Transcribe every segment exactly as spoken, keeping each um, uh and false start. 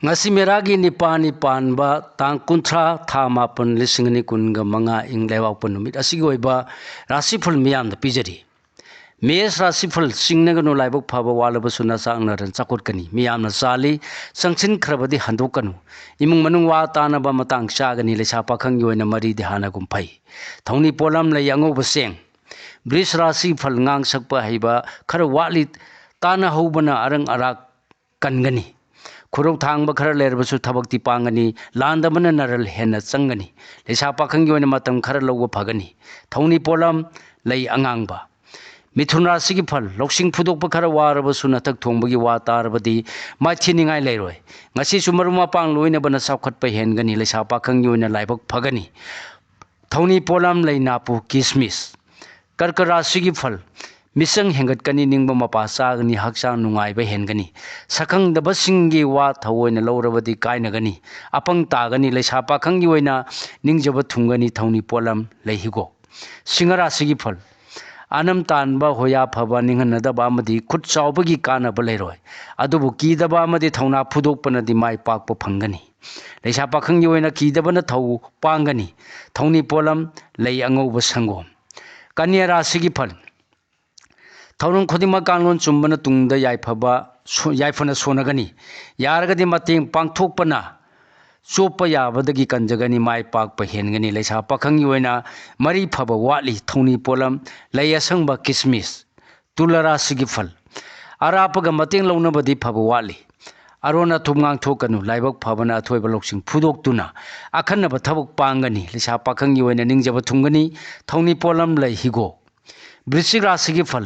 ꯉꯁꯤ ꯃꯦꯔꯥꯒꯤ ꯅꯤꯄꯥꯜꯅꯤ ꯄꯥꯟꯕ ꯇꯥꯡ ꯀꯨꯟꯊ꯭ꯔꯥ, ꯊꯥ ꯃꯥꯄꯟ, ꯂꯤꯁꯤꯡ ꯑꯅꯤ ꯀꯨꯟꯒ ꯃꯉꯥ, ꯏꯪ ꯂꯩꯕꯥꯛꯄꯣꯛꯄ ꯅꯨꯃꯤꯠ ꯑꯁꯤꯒꯤ ꯑꯣꯏꯕ ꯔꯥꯁꯤꯐꯜ ꯃꯤꯌꯥꯝꯗ ꯄꯤꯖꯔꯤ꯫ ꯃꯦꯁ ꯔꯥꯁꯤꯐꯜ: ꯆꯤꯡꯅꯒꯅꯨ, ꯂꯥꯏꯕꯛ ꯐꯕ ꯋꯥꯠꯂꯕꯁꯨ ꯅꯆꯥꯛꯅꯔ ꯆꯥꯎꯈꯠꯀꯅꯤ꯫ ꯃꯤꯌꯥꯝꯅ ꯆꯥꯜꯂꯤ, ꯆꯪꯁꯤꯟꯈ꯭ꯔꯕꯗꯤ ꯍꯟꯗꯣꯛꯀꯅꯨ꯫ ꯏꯃꯨꯡ ꯃꯅꯨꯡ ꯋꯥ ꯇꯥꯅꯕ ꯃꯇꯥꯡ ꯆꯥꯒꯅꯤ꯫ ꯂꯩꯁꯥ ꯄꯥꯈꯪꯒꯤ ꯑꯣꯏꯅ ꯃꯔꯤꯗꯤ ꯍꯥꯟꯅꯒꯨꯝ ꯐꯩ꯫ ꯊꯧꯅꯤ ꯄꯣꯠꯂꯝ: ꯂꯩ ꯑꯉꯧꯕ ꯆꯦꯡ꯫ ꯕ꯭ꯔꯤꯖ ꯔꯥꯁꯤꯐꯜ: ꯉꯥꯡ ꯁꯛꯄ ꯍꯩꯕ ꯈꯔ ꯋꯥꯠꯂꯤ꯫ ꯇꯥꯅ ꯍꯧꯕꯅ ꯑꯔꯪ ꯑꯔꯥꯛ ꯀꯟꯒꯅꯤ꯫ ꯈꯨꯔꯧ ꯊꯥꯡꯕ ꯈꯔ ꯂꯩꯔꯕꯁꯨ ꯊꯕꯛꯇꯤ ꯄꯥꯡꯒꯅꯤ꯫ ꯂꯥꯟꯗꯕꯅ ꯅꯔꯜ ꯍꯦꯟꯅ ꯆꯪꯒꯅꯤ꯫ ꯂꯩꯁꯥ ꯄꯥꯈꯪꯒꯤ ꯑꯣꯏꯅ ꯃꯇꯝ ꯈꯔ ꯂꯧꯕ ꯐꯒꯅꯤ꯫ ꯊꯧꯅꯤ ꯄꯣꯠꯂꯝ: ꯂꯩ ꯑꯉꯥꯡꯕ꯫ ꯃꯤꯊꯨꯟ ꯔꯥꯁꯤꯒꯤ ꯐꯜ: ꯂꯧꯁꯤꯡ ꯐꯨꯗꯣꯛꯄ ꯈꯔ ꯋꯥꯔꯕꯁꯨ ꯅꯊꯛ ꯊꯣꯡꯕꯒꯤ ꯋꯥ ꯇꯥꯔꯕꯗꯤ ꯃꯥꯏꯊꯤꯅꯤꯡꯉꯥꯏ ꯂꯩꯔꯣꯏ꯫ ꯉꯁꯤꯁꯨ ꯃꯔꯨꯞ ꯃꯄꯥꯡ ꯂꯣꯏꯅꯕꯅ ꯆꯥꯎꯈꯠꯄ ꯍꯦꯟꯒꯅꯤ꯫ ꯂꯩꯁꯥ ꯄꯥꯈꯪꯒꯤ ꯑꯣꯏꯅ ꯂꯥꯏꯕꯛ ꯐꯒꯅꯤ꯫ ꯊꯧꯅꯤ ꯄꯣꯠꯂꯝ: ꯂꯩ ꯅꯥꯄꯨ, ꯀꯤꯁꯃꯤꯁ꯫ ꯀꯔꯀ ꯔꯥꯁꯤꯒꯤ ꯐꯜ: ꯃꯤꯆꯪ ꯍꯦꯟꯒꯠꯀꯅꯤ, ꯅꯤꯡꯕ ꯃꯄꯥ ꯆꯥꯒꯅꯤ, ꯍꯛꯆꯥꯡ ꯅꯨꯡꯉꯥꯏꯕ ꯍꯦꯟꯒꯅꯤ꯫ ꯁꯛꯈꯪꯗꯕꯁꯤꯡꯒꯤ ꯋꯥ ꯊꯑꯣꯏꯅ ꯂꯧꯔꯕꯗꯤ ꯀꯥꯏꯅꯒꯅꯤ, ꯑꯄꯪ ꯇꯥꯒꯅꯤ꯫ ꯂꯩꯁꯥ ꯄꯥꯈꯪꯒꯤ ꯑꯣꯏꯅ ꯅꯤꯡꯖꯕ ꯊꯨꯡꯒꯅꯤ꯫ ꯊꯧꯅꯤ ꯄꯣꯠꯂꯝ: ꯂꯩ ꯍꯤꯒꯣꯛ꯫ ꯁꯤꯡꯍ ꯔꯥꯁꯤꯒꯤ ꯐꯜ: ꯑꯅꯝ ꯇꯥꯟꯕ, ꯍꯣꯌꯥ ꯐꯕ, ꯅꯤꯡꯍꯟꯅꯗꯕ ꯑꯃꯗꯤ ꯈꯨꯠ ꯆꯥꯎꯕꯒꯤ ꯀꯥꯟꯅꯕ ꯂꯩꯔꯣꯏ꯫ ꯑꯗꯨꯕꯨ ꯀꯤꯗꯕ ꯑꯃꯗꯤ ꯊꯧꯅꯥ ꯐꯨꯗꯣꯛꯄꯅꯗꯤ ꯃꯥꯏ ꯄꯥꯛꯄ ꯐꯪꯒꯅꯤ꯫ ꯂꯩꯁꯥ ꯄꯥꯈꯪꯒꯤ ꯑꯣꯏꯅ ꯀꯤꯗꯕꯅ ꯊꯧ ꯄꯥꯡꯒꯅꯤ꯫ ꯊꯧꯅꯤ ꯄꯣꯠꯂꯝ: ꯂꯩ ꯑꯉꯧꯕ ꯁꯪꯒꯣꯝ꯫ ꯀꯟꯌꯥ ꯔꯥꯁꯤꯒꯤ ꯐꯜ: ꯊꯧꯔꯝ ꯈꯨꯗꯤꯡꯃꯛ ꯀꯥꯡꯂꯣꯟ ꯆꯨꯝꯕꯅ ꯇꯨꯡꯗ ꯌꯥꯏꯐꯕ ꯁꯣ-, ꯌꯥꯏꯐꯅ ꯁꯣꯟꯅꯒꯅꯤ꯫ ꯌꯥꯔꯒꯗꯤ ꯃꯇꯦꯡ ꯄꯥꯡꯊꯣꯛꯄꯅ ꯆꯣꯞꯄ ꯌꯥꯕꯗꯒꯤ ꯀꯟꯖꯒꯅꯤ, ꯃꯥꯏ ꯄꯥꯛꯄ ꯍꯦꯟꯒꯅꯤ꯫ ꯂꯩꯁꯥ ꯄꯥꯈꯪꯒꯤ ꯑꯣꯏꯅ ꯃꯔꯤ ꯐꯕ ꯋꯥꯠꯂꯤ꯫ ꯊꯧꯅꯤ ꯄꯣꯠꯂꯝ: ꯂꯩ ꯑꯁꯪꯕ, ꯀꯤꯁꯃꯤꯁ꯫ ꯇꯨꯂꯥ ꯔꯥꯁꯤꯒꯤ ꯐꯜ: ꯑꯔꯥꯞꯄꯒ ꯃꯇꯦꯡ ꯂꯧꯅꯕꯗꯤ ꯐꯕ ꯋꯥꯠꯂꯤ꯫ ꯑꯔꯣꯟ ꯑꯊꯨꯞ ꯉꯥꯡꯊꯣꯛꯀꯅꯨ꯫ ꯂꯥꯏꯕꯛ ꯐꯕꯅ ꯑꯊꯣꯏꯕ ꯂꯧꯁꯤꯡ ꯐꯨꯗꯣꯛꯇꯨꯅ ꯑꯈꯟꯅꯕ ꯊꯕꯛ ꯄꯥꯡꯒꯅꯤ꯫ ꯂꯩꯁꯥ ꯄꯥꯈꯪꯒꯤ ꯑꯣꯏꯅ ꯅꯤꯡꯖꯕ ꯊꯨꯡꯒꯅꯤ꯫ ꯊꯧꯅꯤ ꯄꯣꯠꯂꯝ: ꯂꯩ ꯍꯤꯒꯣꯛ꯫ ꯕ꯭ꯔꯤꯁꯤꯛ ꯔꯥꯁꯤꯒꯤ ꯐꯜ: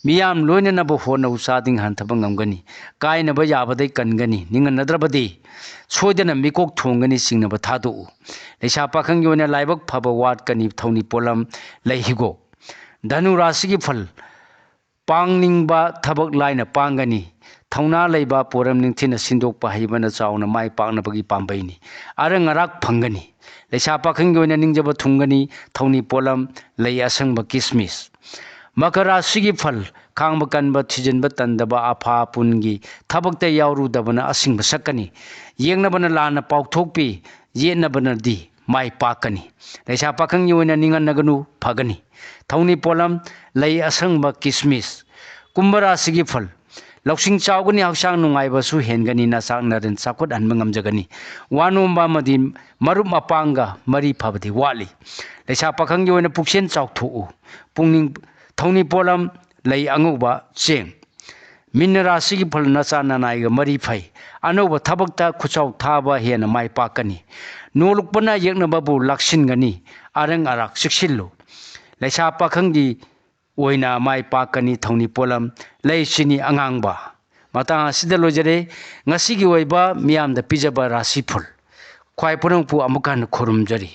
ꯃꯤꯌꯥꯝ ꯂꯣꯏꯅꯅꯕ ꯍꯣꯠꯅꯧ, ꯆꯥꯗꯤꯡ ꯍꯟꯊꯕ ꯉꯝꯒꯅꯤ꯫ ꯀꯥꯏꯅꯕ ꯌꯥꯕꯗꯩ ꯀꯟꯒꯅꯤ꯫ ꯅꯤꯡꯍꯟꯅꯗ꯭ꯔꯕꯗꯤ ꯁꯣꯏꯗꯅ ꯃꯤꯀꯣꯛ ꯊꯣꯡꯒꯅꯤ꯫ ꯆꯤꯡꯅꯕ ꯊꯥꯗꯣꯛꯎ꯫ ꯂꯩꯁꯥ ꯄꯥꯈꯪꯒꯤ ꯑꯣꯏꯅ ꯂꯥꯏꯕꯛ ꯐꯕ ꯋꯥꯠꯀꯅꯤ꯫ ꯊꯧꯅꯤ ꯄꯣꯠꯂꯝ: ꯂꯩ ꯍꯤꯒꯣꯛ꯫ ꯙꯅꯨ ꯔꯥꯁꯤꯒꯤ ꯐꯜ: ꯄꯥꯡꯅꯤꯡꯕ ꯊꯕꯛ ꯂꯥꯏꯅ ꯄꯥꯡꯒꯅꯤ꯫ ꯊꯧꯅꯥ ꯂꯩꯕ, ꯄꯣꯔꯝ ꯅꯤꯡꯊꯤꯅ ꯁꯤꯟꯗꯣꯛꯄ ꯍꯩꯕꯅ ꯆꯥꯎꯅ ꯃꯥꯏ ꯄꯥꯛꯅꯕꯒꯤ ꯄꯥꯝꯕꯩꯅꯤ꯫ ꯑꯔꯪ ꯑꯔꯥꯛ ꯐꯪꯒꯅꯤ꯫ ꯂꯩꯁꯥ ꯄꯥꯈꯪꯒꯤ ꯑꯣꯏꯅ ꯅꯤꯡꯖꯕ ꯊꯨꯡꯒꯅꯤ꯫ ꯊꯧꯅꯤ ꯄꯣꯠꯂꯝ: ꯂꯩ ꯑꯁꯪꯕ, ꯀꯤꯁꯃꯤꯁ꯫ ꯃꯀꯔ ꯔꯥꯁꯤꯒꯤ ꯐꯜ: ꯈꯥꯡꯕ ꯀꯟꯕ, ꯊꯤꯖꯤꯟꯕ ꯇꯟꯗꯕ, ꯑꯐꯥ ꯑꯄꯨꯟꯒꯤ ꯊꯕꯛꯇ ꯌꯥꯎꯔꯨꯗꯕꯅ ꯑꯁꯤꯡꯕ ꯁꯛꯀꯅꯤ꯫ ꯌꯦꯛꯅꯕꯅ ꯂꯥꯟꯅ ꯄꯥꯎꯊꯣꯛꯄꯤ, ꯌꯦꯠꯅꯕꯅꯗꯤ ꯃꯥꯏ ꯄꯥꯛꯀꯅꯤ꯫ ꯂꯩꯁꯥ ꯄꯥꯈꯪꯒꯤ ꯑꯣꯏꯅ ꯅꯤꯡꯍꯟꯅꯒꯅꯨ, ꯐꯒꯅꯤ꯫ ꯊꯧꯅꯤ ꯄꯣꯠꯂꯝ: ꯂꯩ ꯑꯁꯪꯕ, ꯀꯤꯁꯃꯤꯁ꯫ ꯀꯨꯝꯚ ꯔꯥꯁꯤꯒꯤ ꯐꯜ: ꯂꯧꯁꯤꯡ ꯆꯥꯎꯒꯅꯤ, ꯍꯛꯆꯥꯡ ꯅꯨꯡꯉꯥꯏꯕꯁꯨ ꯍꯦꯟꯒꯅꯤ, ꯅꯆꯥꯛ ꯅꯔꯦꯟ ꯆꯥꯎꯈꯠꯍꯟꯕ ꯉꯝꯖꯒꯅꯤ꯫ ꯋꯥ ꯅꯣꯝꯕ ꯑꯃꯗꯤ ꯃꯔꯨꯞ ꯃꯄꯥꯡꯒ ꯃꯔꯤ ꯐꯕꯗꯤ ꯋꯥꯠꯂꯤ꯫ ꯂꯩꯁꯥ ꯄꯥꯈꯪꯒꯤ ꯑꯣꯏꯅ ꯄꯨꯛꯆꯦꯜ ꯆꯥꯎꯊꯣꯛꯎ꯫ ꯄꯨꯛꯅꯤꯡ ꯊꯧꯅꯤ ꯄꯣꯠꯂꯝ: ꯂꯩ ꯑꯉꯧꯕ, ꯆꯦꯡ꯫ ꯃꯤꯟꯅ ꯔꯥꯁꯤꯒꯤ ꯐꯜ: ꯅꯆꯥ ꯅꯅꯥꯏꯒ ꯃꯔꯤ ꯐꯩ꯫ ꯑꯅꯧꯕ ꯊꯕꯛꯇ ꯈꯨꯠꯆꯥꯎ ꯊꯥꯕ ꯍꯦꯟꯅ ꯃꯥꯏ ꯄꯥꯛꯀꯅꯤ꯫ ꯅꯣꯂꯨꯛꯄꯅ ꯌꯦꯛꯅꯕꯕꯨ ꯂꯥꯛꯁꯤꯟꯒꯅꯤ꯫ ꯑꯔꯪ ꯑꯔꯥꯛ ꯆꯦꯛꯁꯤꯜꯂꯨ꯫ ꯂꯩꯁꯥ ꯄꯥꯈꯪꯒꯤ ꯑꯣꯏꯅ ꯃꯥꯏ ꯄꯥꯛꯀꯅꯤ꯫ ꯊꯧꯅꯤ ꯄꯣꯠꯂꯝ: ꯂꯩ ꯆꯤꯅꯤ ꯑꯉꯥꯡꯕ꯫ ꯃꯇꯥꯡ ꯑꯁꯤꯗ ꯂꯣꯏꯖꯔꯦ ꯉꯁꯤꯒꯤ ꯑꯣꯏꯕ ꯃꯤꯌꯥꯝꯗ ꯄꯤꯖꯕ ꯔꯥꯁꯤꯐꯜ꯫ ꯈ꯭ꯋꯥꯏ ꯄꯨꯝꯅꯃꯛꯄꯨ ꯑꯃꯨꯛꯀ ꯍꯟꯅ ꯈꯨꯔꯨꯝꯖꯔꯤ꯫